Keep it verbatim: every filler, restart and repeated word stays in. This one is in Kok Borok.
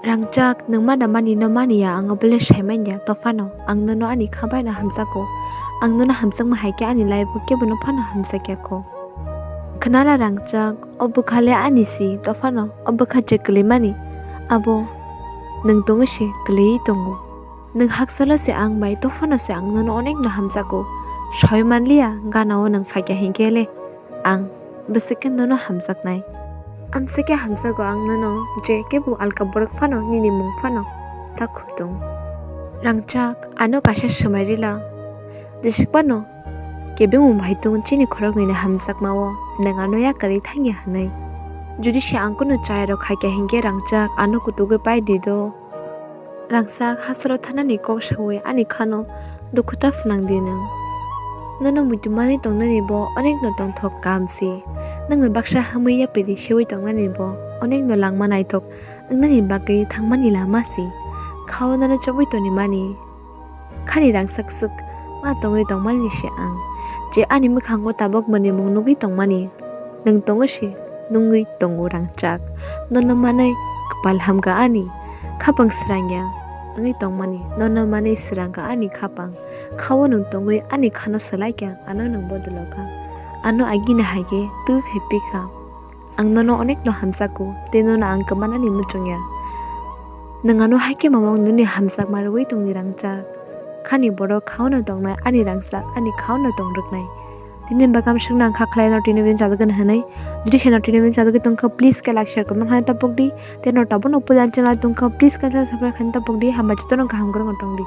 Rangchak, nwng ma da mani no mani ya, ang o bole sai man ya, to phano ang nono ani kha bai no hamjago. Ang nono hamjakma hai khe ani life o kebo no phano hamjak ya kho. Khna la Rangchak, o bwkha le ani si, to phano o bwkha je kwlwi mani, abo nwng tongwi se kwlwi tongo. Nwng hakchalo se ang bai, to phano se ang nono onek no hamjago. Sai man liya, gana o nwng phai kha hinkhe le ang bwswk khe nono hamjaknai. Amswk khe hamjago ang nono, je kebo alka borok phano nini mung phano ta khuk tongo. Rangchak, ano kaisa swmai rila. Jeswk phano kebengmung bai tongo chini khoroknwini hamjakma o, nwng ano yakarwi thangya hwnwi. Jodi se ang kunu chaya rok khaikha hinkhe Rangchak ano kutugwi pai di do. Rangchak hasteo thanani kok sawi ani khano dukhu ta phwnang di nwng. Nono muitu manwi tongnani bo onekno tongthok kam si. Nwng bai baksa hamwi yapri sewi tongnani bo onekno langma naithok wngnani bagwi thangmani lama si. Khao nono chobwi tongmani. Khani Rangchak swk ma tongwi tongmani se ang, je ani mwkhango tabuk mwnimung nugwi tongmani. Nwng tongo se, nungwi tongo Rangchak. Nono manwi kwpal hamkha ani khapang srangya wngwi tongmani. Nono manwi srangkha ani khapang. Khao nwng tongwi ani khano swlaikha, ano nwng bodolokha. Ano agini hai khe twi phai pikha. Ang nono onekno hamjago, tei nono ang kwmanani muchungya. Nwng ano hai khe mamang nini hamjakma rwui tongdi Rangchak. Khani borok khaono tongnai, ani Rangchak, ani khaono tongrwknai. Tini bagam swngna ang kha khlai no tini video chajagwi hwnwi. Jodi se no tini video chajagwi tongkha, please khe like, share, comment khaina tapokdi. Tei no tabukno puja channel tongkha, please khe subscribe khaina tapokdi. Hambai jotono kaham kwrwngno tongdi.